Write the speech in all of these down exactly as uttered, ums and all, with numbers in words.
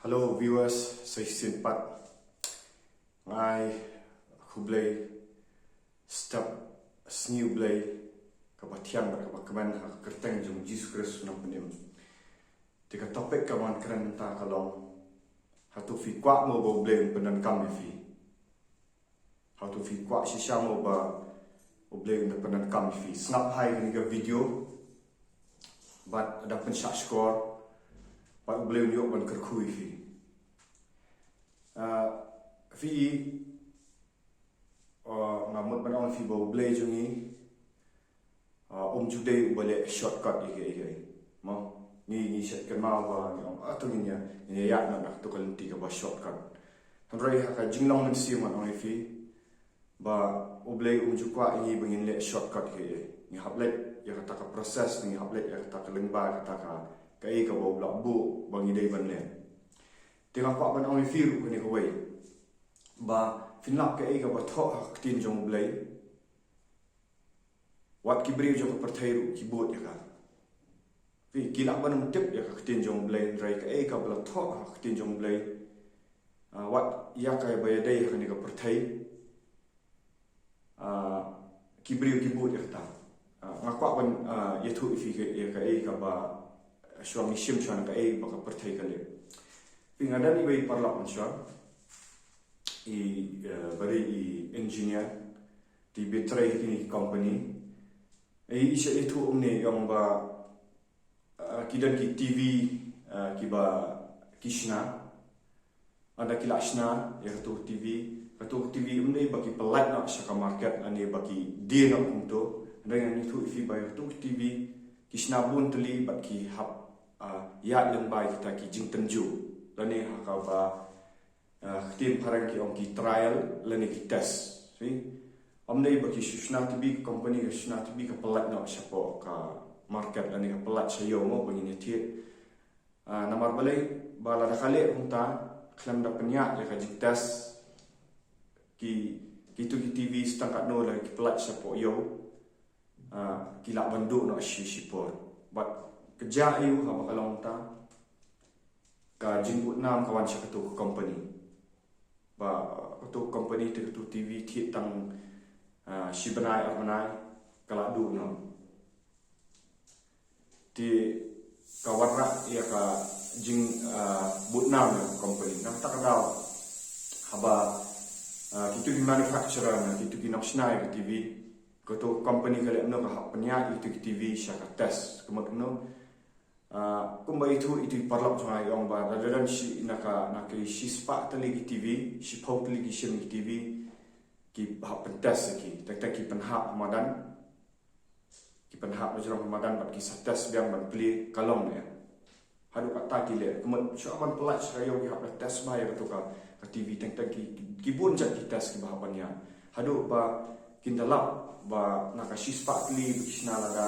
Hello viewers, sa shisien pat nga ai khublei step sngi U Blei kaba thiang bad kaba kmen ha ka kyrteng jong Jisu Khrist u nongpynim. Te ka topic kaba ngan kren mynta ka long, hato phi kwah mo ba U Blei un pyndonkam ïa phi? Hato phi kwah shisha mo ba U Blei un da pyndonkam ïa phi? Sngap ha kane ka video bad da pynshah shkor bad U Blei un ïoh ban kyrkhu ïa phi. Ah, phi, ah, nga mut ban ong ïa phi ba U Blei jong ngi, ah, um ju dei uba leh shortcut ïa kaei kaei. Mo, ngi, ngi shet kynmaw ba ngi ong, ah, to ngin ïa, ngin ïa ïaid noh na kato ka lynti kaba shortcut. Hynrei ha ka jinglong mynsiem ngan ong ïa phi ba U Blei um ju kwah ïa ngi ba ngin leh shortcut ïa kaei. Ngi hap leit ïa kata ka process, ngi hap leit ïa kata ka lyngba, ïa kata ka, kaei kaba u la buh ba ngi dei ban leh. Te nga kwah ban ong ïa phi ruh kane kawei, ba phin lap kaei kaba thoh ha ka ktien jong U Blei, wat ki briew jong ka pyrthei ruh ki bud ïa ka. Phi, ki lah ban ym tip ïa ka ktien jong U Blei, hynrei kaei kaba la thoh ha ka ktien jong U Blei, ah, wat ïa kaei ba ïadei ha kane ka pyrthei, ah, ki briew ki bud ïa kata. Ah, nga kwah ban, ah, ïathuh ïa phi ka, ïa kaei kaba, shuwa ngi shim shuwa na kaei ba ka pyrthei ka leh. Phi, nga don iwei i paralok mynshuwa, i, eh, ba dei i engineer, te i ba trei ha kine ki company. I, i shah ïathuh kumne, i ong ba, ah, ki don ki TV, ah, kiba ki shna. Haba ki la shna ïa kato ka TV, kato ka TV ym dei ba ki pyllait noh sha ka market lane ba ki die noh kumto. Hynrei ngan ïathuh ïa phi ba ïa kato ka TV ki shna bun tylli bad ki hap, ah, ïaid lyngba ïa kita ki jingtynjuh lane ha kaba, ah, ktien phareng ki ong ki trial lane ki test. Phi, ym dei ba ki shu shna TV, ka company ka shna TV ka pyllait noh shapoh ka market lane ka pyllait sha ïew mo ba ngin ïa thied. Ah, namar balei? Ba lada ka leh kumta, khlem da pynïaid ïa ka jingtest, ki, kito ki TV shi tang katno lada ki pyllait shapoh ïew, ah, ki lah ban duh noh shi, shipor. Bad ka jia aiu haba ka long kumta? Ka jingbud nam ka wan sha kato ka company. Ba kato ka company te kato TV thied tang, ah, shi bnai ar bnai ka la duh noh. Te ka wanrah ïa ka jing, ah, bud nam ïa ka company. Na kata ka daw haba, ah, kito ki manufacturer ne kito ki nongshna ïa ka TV, kato ka company ka leh kumno? Ka hap pynïaid ïa kito ki TV sha ka test. Ka mut kumno? Ah, kumba ïathuh ïa kito ki paralok jong nga, i ong ba lada don shi, na ka, na ki shispah tylli ki TV, shiphew tylli ki shim ki TV, ki hap pyntest ïa ki. Teng teng ki pynhap ha madan. Ki pynhap na jrong ha madan bad ki sa test biang ban plie ka long ne. Haduh katta ki leh. Kumno shuwa ban pyllait sha ka ïew ki hap da test bha ïa kato ka, ka TV, teng teng ki, ki bun jait ki test kiba hap ban ïaid. Haduh ba kin da lap ba na ka shispah tylli ba ki shna lada,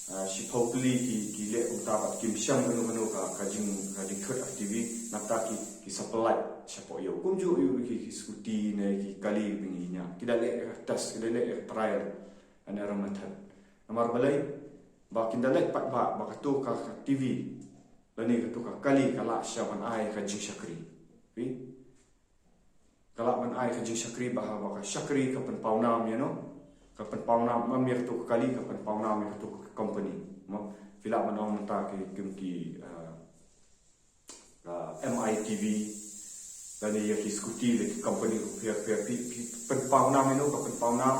ah, shiphew tylli ki, ki leh kumta bad kim shem kano kano ka, ka jing, ka jingkhot ha ka TV, nangta ki, ki sa pyllait shapoh ïew. Kumjuh ïa ki, ki scooty ne ki kali ba ngi ïa. Ki da leh ka test, ki da leh ka trial and error method. Namar balei? Ba kin da leh pat ba, ba kato ka, ka TV lane kato ka kali ka lah shuwa ban ai ka jingshakri. Phi? Ka lah ban ai ka jingshakri ba haba ka shakri ka pynpaw nam ïano? Ka pynpaw nam, ym ïa kato ka kali, ka pynpaw nam ïa kato ka company. Mo, phi lah ban ong mynta ki, ki, ki, ah, ah, MI TV lane ïa ki scooty lane ki company ruh phi, phi, phi, phi pynpaw nam ïano? Ka pynpaw nam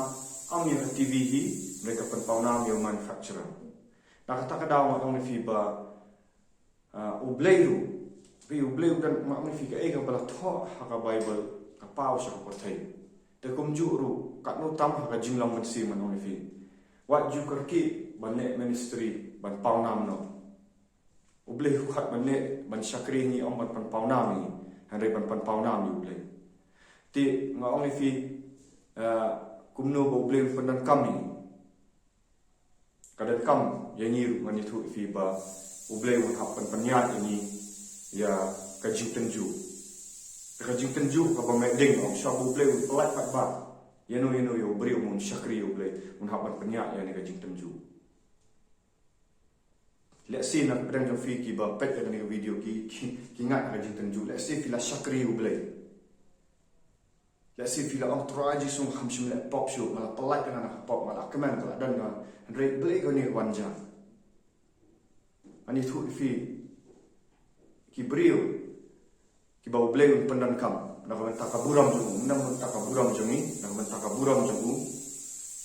ym ïa ka TV hi, hynrei ka pynpaw nam ïa u manufacturer. Na kata ka daw nga ong ïa phi ba, ah, U Blei ruh, phi, U Blei u don, ma, ma phi, kaei kaba la thoh ha ka Baibl ka paw sha ka pyrthei. Te kumjuh ruh katno tam ha ka jinglong mynsiem, ngan ong ïa phi. Wat ju kyrkieh ban leh ministry ban paw nam noh. U Blei u kyrpad ban leh, ban shakri, ngi ym ban pynpaw nam ïa ngi, hynrei ban pynpaw nam ïa U Blei. Te nga ong ïa phi, ah, kumno ba U Blei un pyndonkam ïa ngi? Ka donkam ïa ngi ruh, ngan ïathuh ïa phi ba U Blei un hap ban pynïaid ïa ngi ïa ka jingtynjuh. Ka jingtynjuh kaba meh ding, ong, shuwa ba U Blei un pyllait pat ba ïano ïano ïa u briew un shakri ïa U Blei, un hap ban pynïaid ïa kane ka jingtynjuh. Lehse na pdeng jong phi kiba peit ïa kane ka video ki, ki, ki ngat ha ka jingtynjuh. Lehse phi la shakri ïa U Blei. Lehse phi la ong, Trai Jisu, nga kham shym leh pop shuh, nga la pyllait ïa nga na ka pop, nga la kmen, nga la don nga. Hynrei balei kane ka wan jia? Ngan ïathuh ïa phi, ki briew kiba U Blei un pyndonkam na ka bynta ka burom jong u, na ka bynta ka burom jong ngi, na ka bynta ka burom jong u.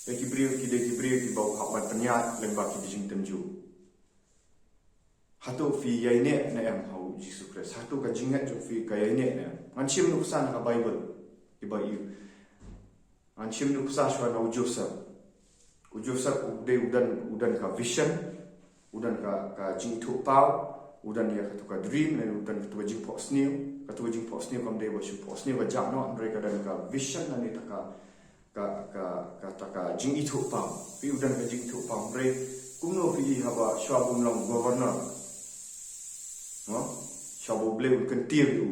Ïa ki briew ki dei ki briew kiba u hap ban pynïaid lyngba ki jingtynjuh. Hato phi ïaineh ne em ha U Jisu Khrist? Hato ka jingngeit jong phi ka ïaineh ne em? Ngan shim nuksa na ka Baibl, kiba ïoh. Ngan shim nuksa shuwa na u Joseph. U Joseph u dei u don, u don ka vision, u don ka, ka jingithuhpaw, u don ïa kato ka dream, ne u don kato ka jingphohsniew, kato ka jingphohsniew kam dei ba shu phohsniew ka jah noh, hynrei ka don ka vision lane ta ka, ka, ka, kata ka jingithuhpaw. Phi, u don ka jingithuhpaw, hynrei kumno phi i haba shuwa ba un long governor? Mo? Shuwa ba U Blei un kyntiew ïa u.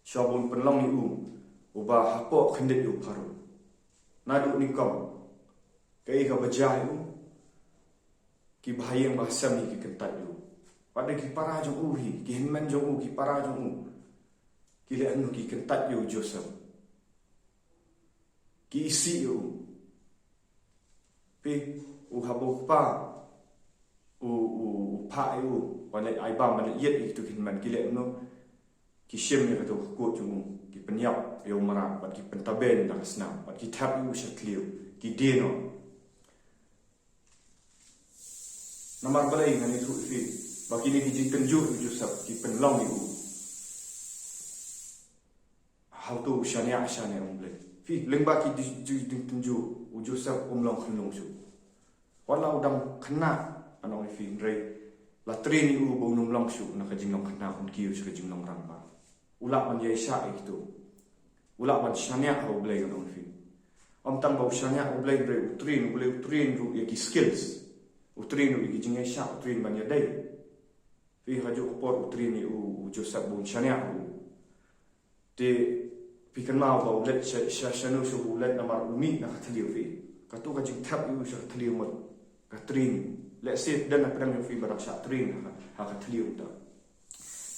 Shuwa ba un pynlong ïa u uba hapoh khyndiat ïa u Pharaoh. Naduh nyngkong, kaei kaba jia ïa u? Ki bahaïing bahasem hi ki kyntait ïa u. Wat la ki para jong u hi, ki hynmen jong u, ki para jong u, ki leh kumno? Ki kyntait ïa u Joseph. Ki isih ïa u. Phi, u haba u kpa u, u, u phah ïa u ban leit ai bam, ban leit ïeit ïa kito ki hynmen, ki leh kumno? Ki shim ïa kato ka kut jong u, ki pynïap ïa u mrad, bad ki pyntabeiñ da ka snam, bad ki thep ïa u sha thliew, ki die noh. Namar balei? Ngan ïathuh ïa phi ba kine ki jingtynjuh u Joseph ki pynlong ïa u hato u shaniah shane ym U Blei. Phi, lyngba ki jing, jing, jingtynjuh u Joseph um long khunlung shuh. Wat la u dang khynnah, ngan ong ïa phi, hynrei la train ïa u ba un ym long shuh na ka jinglong khynnah, un kiew sha ka jinglong rangbah. U lah ban ïaishah ïa kito. U lah ban shaniah ha U Blei, ngan ong ïa phi. Ym tang ba u shaniah ha U Blei, hynrei u train, U Blei u train ruh ïa ki skills. U train ruh ïa ki jingïaishah, u train ban ïadei. Phi, ha kajuh ka por u train ïa u, u Joseph ba un shaniah ha u. Te phi kynmaw ba u leit sha, sha, shano sha u leit, namar u mih na ka thliew, phi. Kato ka jingthep ïa u sha ka thliew mut ka train. Lehse don na pdeng jong phi ba dang shah train ha, ha ka thliew ta.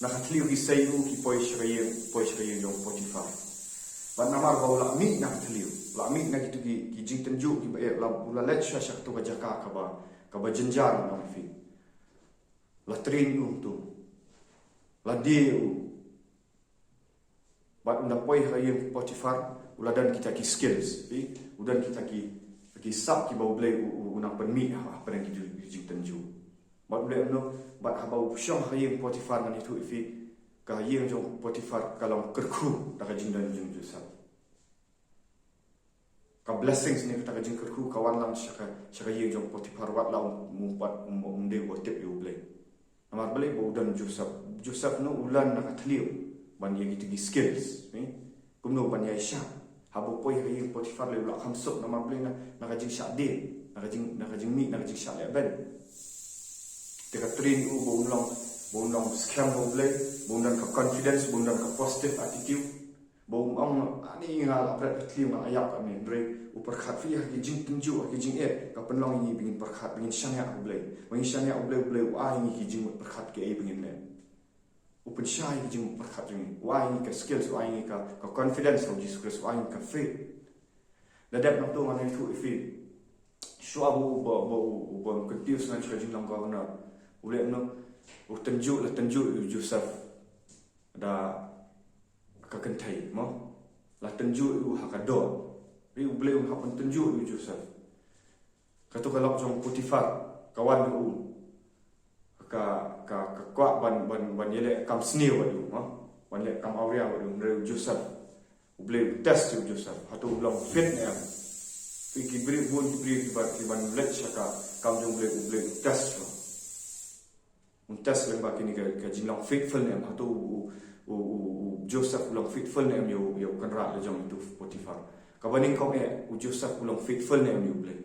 Na ka thliew ki sei ïa u, ki poi sha ka ïing, poi sha ka ïing jong u Potiphar. Bad namar ba u la mih na ka thliew, u la mih na kito ki, ki jingtynjuh kiba eh, la, u la leit sha, sha kato ka jaka kaba, kaba jynjar, ngan ong ïa phi. La train ïa u to. La die ïa u. Bad u la poi ha ïing Potiphar, u la don kita ki skills, phi, u don kita ki, ki sap kiba U Blei u, u, u nang pynmih ha, hapdeng ki ju, ki jingtynjuh. Bad U Blei u, bad haba u shong ha ïing Potiphar, ngan ïathuh ïa phi, ka ïing jong Potiphar ka long kyrkhu da ka jingdon jong Joseph. Ka blessings ne kata ka jingkyrkhu ka wan lang sha ka, sha ka ïing jong Potiphar, wat la um, um pat, um, um dei ba tip ïa U Blei. Namar balei? Ba u don Joseph. Joseph no u learn na ka thliew ban ïa kito ki skills, eh? Kumno ban ïaishah. Haba u poi ha ïing Potiphar lei u la kham suk, namar balei? Na, na ka jingshah die, na ka jing, na ka jingmih, na ka jingshah lehbeiñ. Te ka train ïa u ba un long, ba un long skhem ha U Blei, ba un don ka confidence, ba un don ka positive attitude. Ba um ong, ani nga la bret ka thliew, nga la ïap katne, hynrei u pyrkhat. Phi, ha ki jingtynjuh, ha ki jingeh, ka pynlong ïa ngi ba ngin pyrkhat, ba ngin shaniah ha U Blei. Ba ngin shaniah ha U Blei, U Blei u ai ïa ngi ki jingmut pyrkhat kiei ba ngin leh. U pynshai ïa ki jingmut pyrkhat jong ngi. U ai ïa ngi ka skills, u ai ïa ngi ka, ka confidence ha U Jisu Khrist, u ai ïa ngi ka faith. La dep nangto, ngan ïathuh ïa phi. Shuwa ba u, ba, ba u, ba u kyntiew shuwa sha ka jinglong governor, u leh kumno? U tynjuh, la tynjuh ïa u Joseph da ka kynthei, mo? La tynjuh ïa u ha ka dor. Phi, U Blei un hap ban tynjuh ïa u Joseph. Kato ka lok jong Potiphar ka wan ha u, ka, ka, ka kwah ban, ban, ban ïaleh kam sniew bad u, mo? Ban leh kam awria bad u, hynrei u Joseph, U Blei u test ïa u Joseph. Hato u long fit ne em? Phi, ki briew bun, ki briew kiba, kiban leit sha ka kam jong U Blei, U Blei u test shuwa. Un test lyngba kine ka, ka jinglong faithful ne em. Hato u, u, u, u, u Joseph u long faithful ne em ïa u, ïa u kynrad lajong, ïa u Potiphar. Kaba nyngkong eh, u Joseph u long faithful ne em ïa U Blei?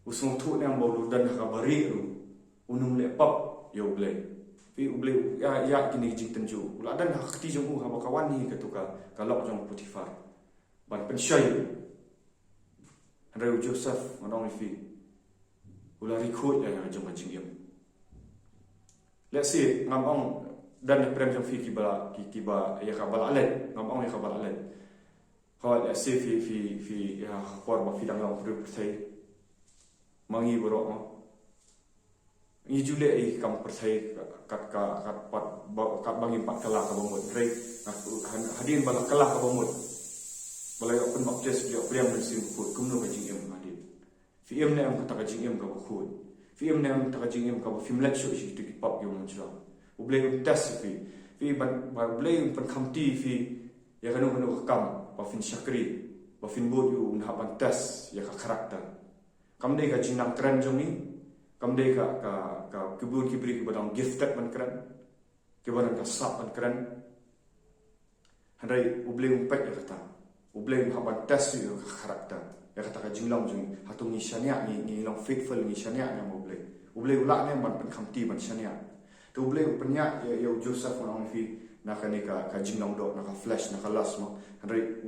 U sngewthuh ne em ba u don ha kaba rieh ruh un ym leh pop ïa U Blei? Phi, U Blei u ïa, ïa kine ki jingtynjuh. U la don ha ka kti jong u haba ka wan hi kato ka, ka lok jong Potiphar ban pynshoi ïa u. Hynrei u Joseph, ngan ong ïa phi, U la ri khuid ïa ka jong ka jingim. Let's say, ngam ong, don na pdeng jong phi kiba, ki, kiba, ïa kaba la leit, ngam ong ïa kaba la leit. Hooid, let's say phi, phi, phi, ïa ka por ba phi dang long briew pyrthei. Ma ngi baroh mo. Ngi ju leh ïa ka kam pyrthei kat, kat, kat, kat, ba, kat ba ngim pat kylla kaba mut. Hynrei, ha, ha, hadien ba la kylla kaba mut, ba la ïoh pynbaptis, ïoh pdiang Mynsiem Bakhuid, kumno ka jingim hadien? Phi im ne em kata ka jingim kaba khuid? Phi im ne em kata ka jingim kaba phim leit shuh sha kito ki pop kiba mynshuwa? U Blei un test ïa phi. Phi ban, ba U Blei un pynkhamti ïa phi ïa kano kano ka kam ba phin shakri, ba phin bud ïa u, un hap ban test ïa ka character. Kam dei ka jingnang kren jong ngi, kam dei ka, ka, ka, ki bun ki briew kiba dang gifted ban kren, kiba don ka sap ban kren. Hynrei U Blei um peit ïa kata. U Blei um hap ban test ïa ka character, ïa kata ka jinglong jong ngi. Hato ngi shaniah, ngi, ngi long faithful, ngi shaniah ne em ïa U Blei? U Blei u lah ne em ban pynkhamti, ban shaniah? Te U Blei u pynïaid ïa, ïa u Joseph, ngan ong ïa phi, na kane ka, ka jinglong doh, na ka flesh, na ka lust mo. Hynrei